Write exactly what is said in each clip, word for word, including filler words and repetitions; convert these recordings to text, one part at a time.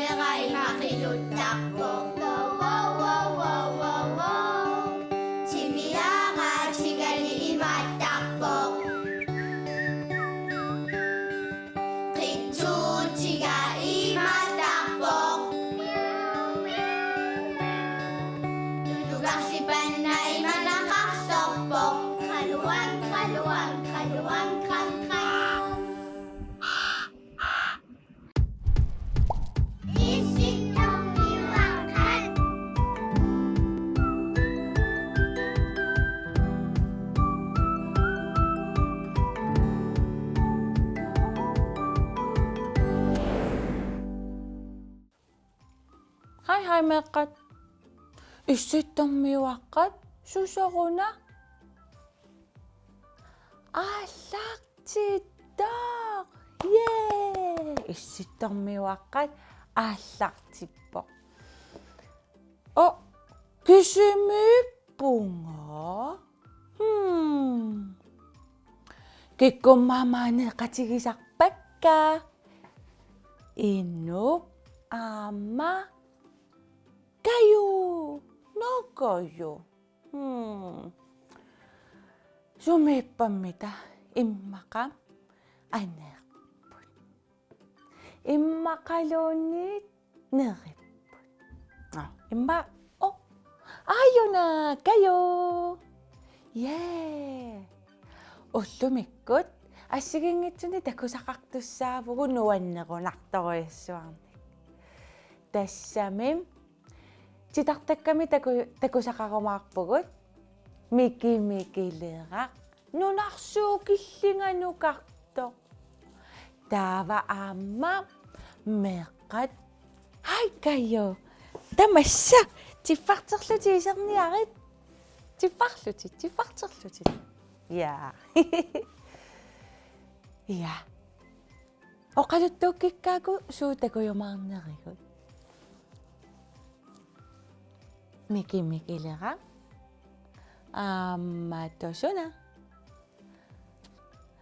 Imaattarpoq. Timiaatigali imaattarpoq. Qitsuutiga imaattarpoq. Tutukarsipanna imanaqarsorpoq. Qaluang, qaluang, qaluang, qam, qam. Issittormiuaqqat. Hej, hej, meeqqat. Issittormiuaqqat, susoruna? Aallartittoq! Yay! Issittormiuaqqat aallartippoq. Oh, kisimiippunga? Hmm. Kikkummik aamma aneeqatigisarpakka. Inuk aamma Kaju. Nukaju. Hmm. Sumiippammita immaqa aneerput? Immaqaluunniit neripput. Nå, imma-, oh, aajuna Kaju. Yay. Ullumikkut assigiinngitsunik takusaqartussaavugut nuannerunartorujussuarnik. Tassami titartakkami taku-, takusaqarumaarpugut Miki Mikileraq nunarsuup killinganukartoq. Taava aamma meeqqat. Hej Kaju. Tamassa. Tiffarterlutit iserniarit. Tiffarlutit, tiffarterlutit. Ja. Ja. Oqaluttuukkikkakku suut takujumaarnerigut? Miki Mikileraq. Aamma taava suna?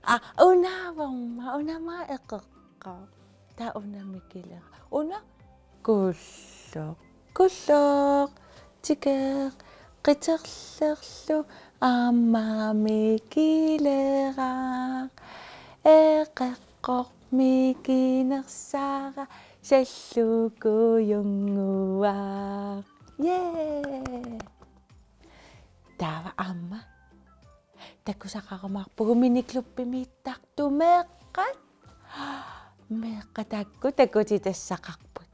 Ah, una aamma, una aamma eqeqqaaq. Taava una Mikileraq. Una? Qulloq. Qulloq. Tikeq. Qiterlerlu. Aamma Mikileraq. Eqeqqoq mikinersara. Sallukujunnguaq. Yay! Taava aamma takusaqarumaarpugut miniklubbimiittartut meeqqat. Meeqqat taakku takutitassaqarput.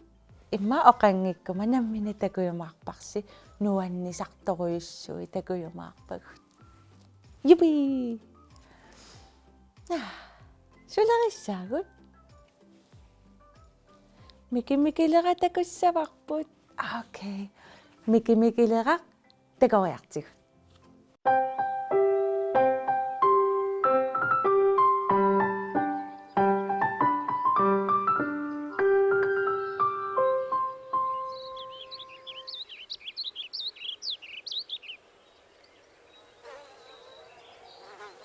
Immaqa oqanngikkuma nammineq takujumaarparsi, nuannisartorujussuit takujumaarpagut. Jupi! Ah, sulerissaagut? Miki Mikileraq takussavarput. Okay. Miki Mikileraq takoriartigu.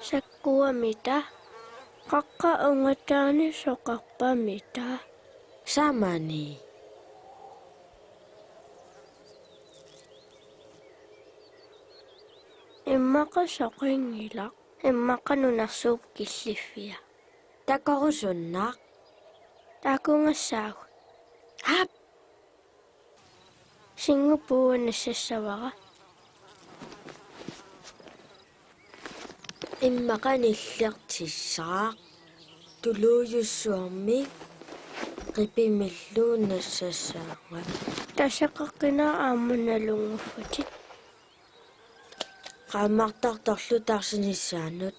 Sakkuamita, qaqqap ungataani soqarpamita? Samani. Immaqa soqinngilaq, immaqa nunarsuup killiffia. Takorusunnaq. Takugassaagut. Aap. Singup puua nassassavara. Immaqa nillertissaaq. Tuluujussuarmik qipimilluunnassassaanga. Tassaqaqqinaq aamma nalunnguffatit. Qaammartartorlu tarsinissaanut.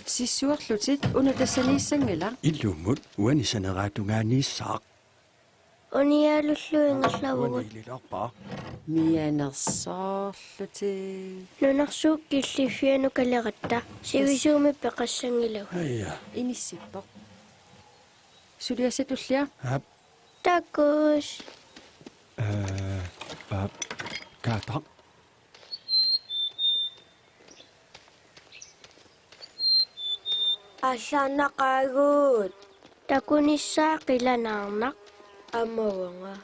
Sissuerlutit una tassaniissanngilaq. Ilumut uani saneraatungaaniissaaq. Unialullu ingerlavugut. Uani ililerpaa. Mianersorlutit. Nunarsuup killiffianut kaleratta. Sivisuumik peqassanngilagut. Aja. Inissippoq. Suliassatullia. Aap. Takuss. Eh, paap. Kaataq. Allaannaqaagut. Takunissaa qilanaarnaq. Aamma uanga.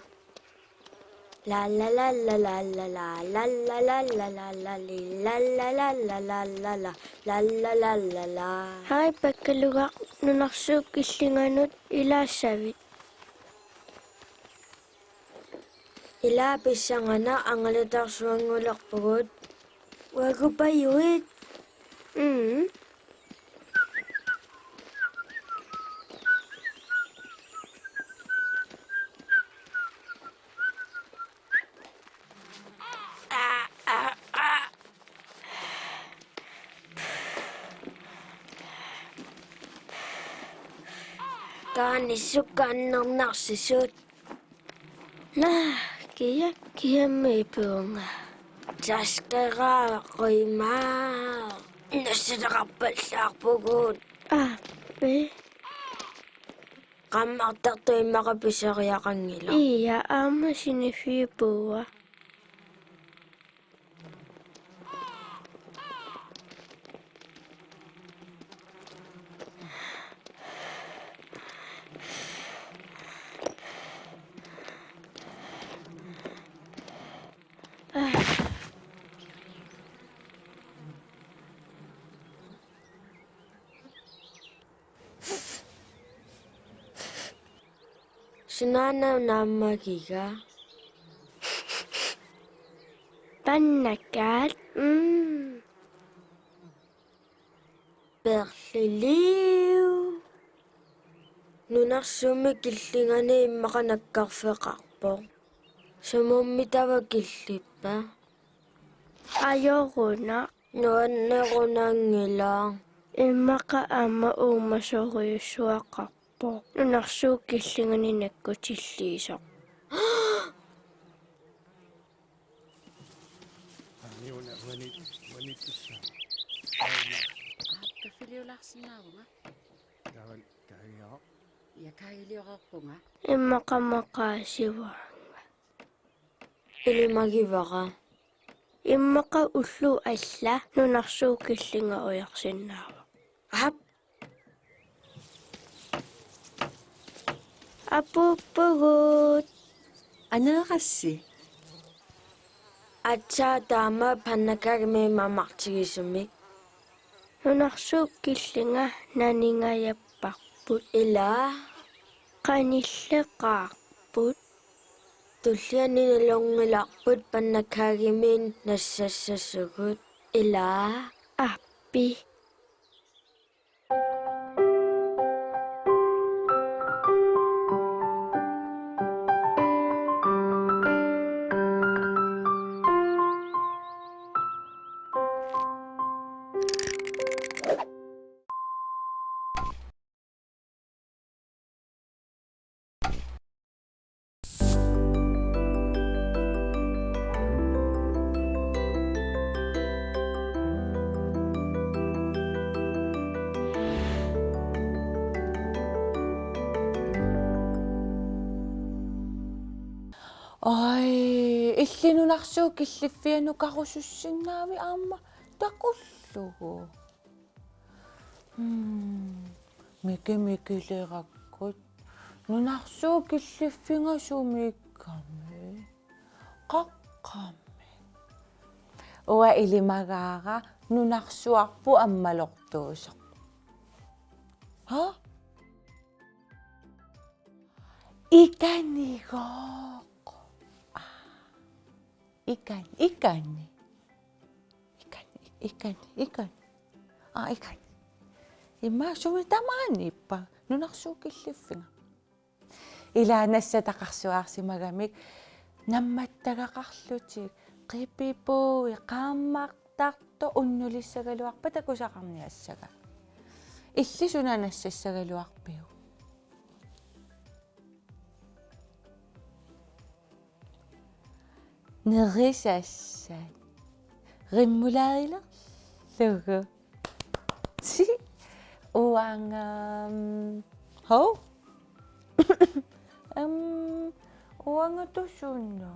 La la la la la la la la la la la la la li la la la la la la la la la la la la. Hai, Pakkalugaq, nunarsuup killinganut ilaassavit? Ilaa, pissanganaq, angalatarsuanngulerpugut. Uagupajuit. Mm. Kaanissukka annernarsimasut. Naa, kia, kiammi ipuunga? Taskera quima. Nassataqarpallaarpugut. Aappi. Qaammartartoq immaqa pisariaqanngilaq. Ia, aamma siniffiup puua. Sunaana una aamma akiga? Pannakaat. Mm. Perliliu. Nunarsuummi killingani immaqa nakkarfeqarpoq. Sumummi taava killippa? Ajorunaq. Nuannerunanngilaq. Immaqa aamma uumasorujussuaqarpoq. Nunarsuup killingani nakkutilliisoq. Aap, kaffiliulaarsinnaavunga. Taava kaagiaq. Ia, kaagiliorarpunga. Immaqa maqaasivaanga. Ilimagivara. Immaqa ulloq alla nunarsuup killinga ujarsinnaavoq. Aap. Apuuppugut. Aneerassi? Aatsaat taama pannakaatimi mamartigisumik. Nunarsuup killinga naningajapparput. Ilaa? Qanilleqaarput. Tulliani nalunngilarput pannakaatimi nassassasugut. Ilaa? Aappi. Ai, illit nunarsuup killiffianukarusussinnaavit aamma takullugu? Hmm, mikimikilerakku. Nunarsuup killiffinga sumiikkami? Qaqqami? Uanga ilimagaara nunarsuarput ammalortuusoq. Ha? Ikanigooq. Aa. Ikan-, ikani. Ikani, ikani, ikani. Aa, ikani. Ima sumi tamaaniippa nunarsuup killiffinga? Ilaa, nassataqarsuaarsimagamik nammattagaqarlutik, qipipuui, qaammartartoq, unnulissagaluarpat takusaqarniassagaa. Illit suna nassassagaluarpiuk? Nerisassat. Remouladelerlugu. Ti. Uanga, mm, hov. Em, uanga tusuna.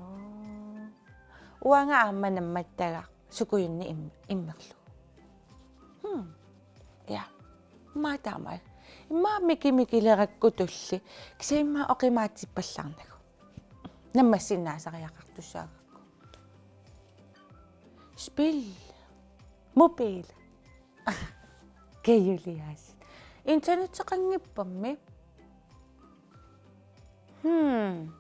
Uanga aamma nammattagaq sukujunni im-, immerlugu. Hmm. Ja. Immaqa taama. Immaqa miki-, mikilerakku tulli. Kisianni immaqa oqimaatsippallaarnagu. Nammassinnaasariaqartussaagakku. Spil. Mobil. Kajuliaasiit. Internetteqanngippammi. Hmm.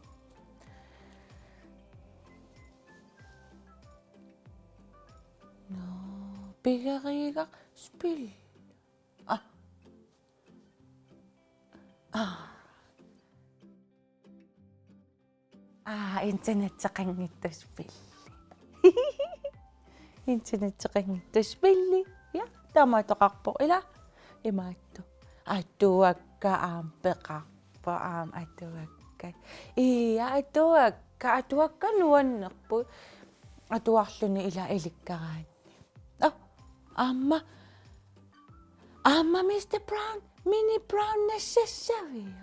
Nå, pigeriigaq spil. Ah. Ah. Ah, internetteqanngitsoq spilli. Internetteqanngitsoq spilli. Ja, taamaattoqarpoq ila imaattoq. Atuakkat aamma peqarput aamma atuakkat. Ija, atuakkat, atuakkat nuannerput. Atuarluni ila ilikkaraanni. Oh, aamma. Aamma mister Brown, Minnie Brown nassassaviuk?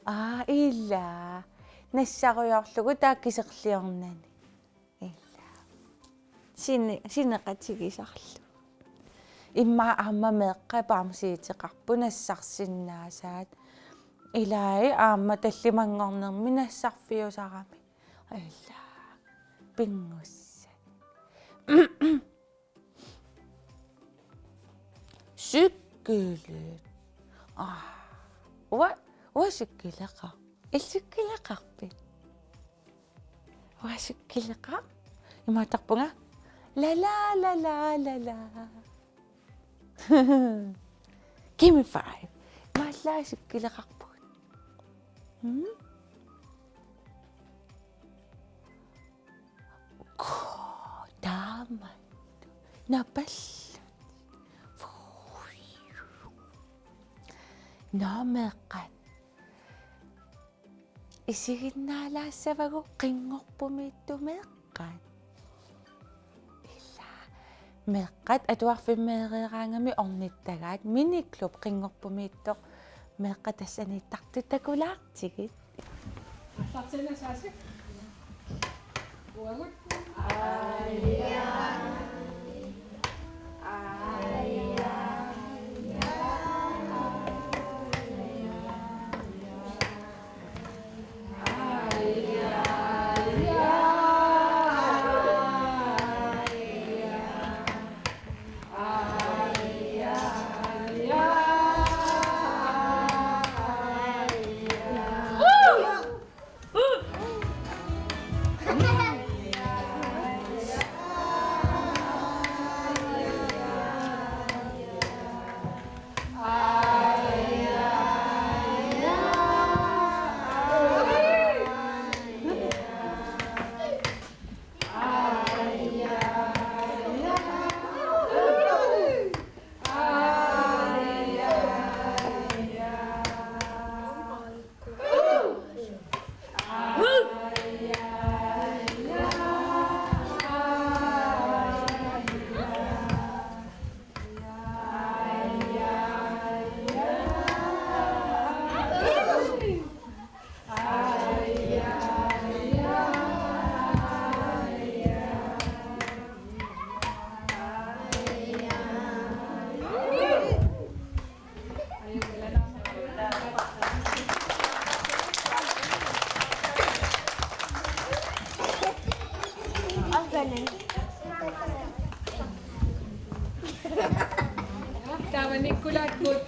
Aa, ila. Nassarujoorlugu taava kiserliornani. Ila. Sine-, sineqatigisarlugu. Immaqa aamma meeqqat bamsiuteqarput nassarsinnaasaat. Ilai aamma tallimanngornermi nassarfiusarami. Ila. Pinngussat. Cykelit. Ah. Uanga, uanga cykeqarpoq. Illit cykeqarpit? Uanga cykeqarpoq. Imaattarpunga. La, la, la, la, la, la. Give me five. Imaallaat cykeqarpugut. Hmm? Koo, taama. Napallu. Nå, meeqqat. Isiginnaalaassavagut qinngorpumiittut meeqqat. Ila. Meeqqat atuarfimmeereeraangami ornittagaat, Miniklub qinngorpumiittoq meeqqat tassaniittartut takulaartigit. Aallartinnasaasik. Uagut. Taava Nikolaikkut.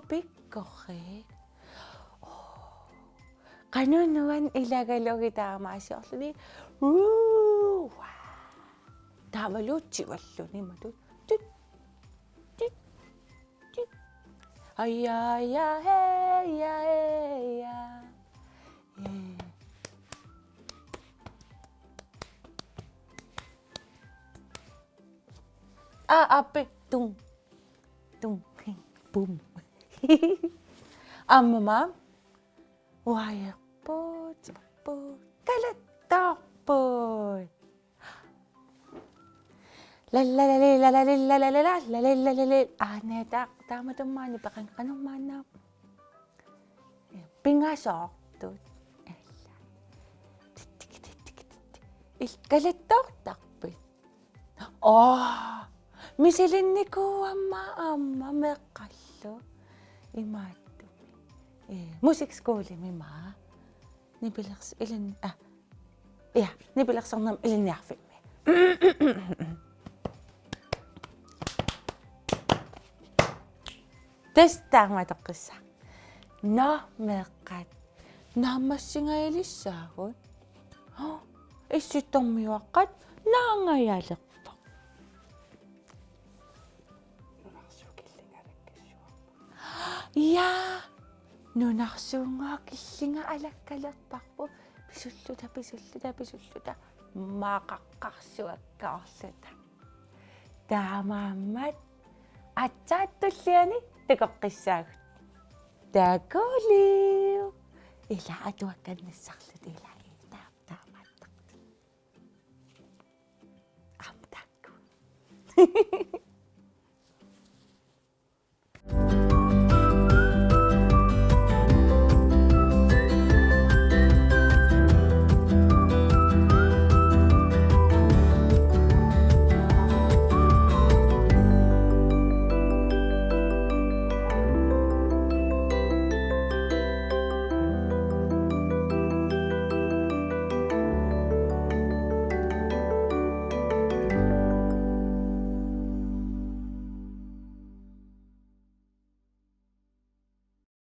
Pikkorik. Qanoq nuann' ilagalugit taamaasiorluni. Uu, waa. Taavalu tivalluni matut. Tut, tut, tut. Aja, aja, hej, ja, hej, ja. Ee. Aa, aappi, tung. Tung. Bum. Aamma maani. Uajarput, put. Kalattarput. Lallalali, lalali, lalala, lalali, lalali. Aa, nee, ta-, taamatut maani peqanngilaq, qanoq maanna. Pingasoortut. Alla. Tittiki, tittiki, tittiki. Il-, kalattartarpit. Aa, misilinnikuuara aamma meeqqallu. Imaattumi. Ee, musikskolimi maani. Nipilersornermi ilin-, aa. Ja, nipilersornermi ilinniarfimmi. Tassa taama atoqqissaaq. Nå, meeqqat. Naammassingajalissaagut. Hå, Issittormiuaqqat naangajalerpoq. Nunarsuup killinga alakkassuarput. Ja. Nunarsuunngooq killinga alakkalerparput. Pisulluta, pisulluta, pisulluta. Maaqaqqarsuakkaarluta. Taamaammat aatsaat tulliani takoqqissaagut. Takuliuk. Ila atuakkat nassarluta ila ila taamaattoq. Aamma taakku.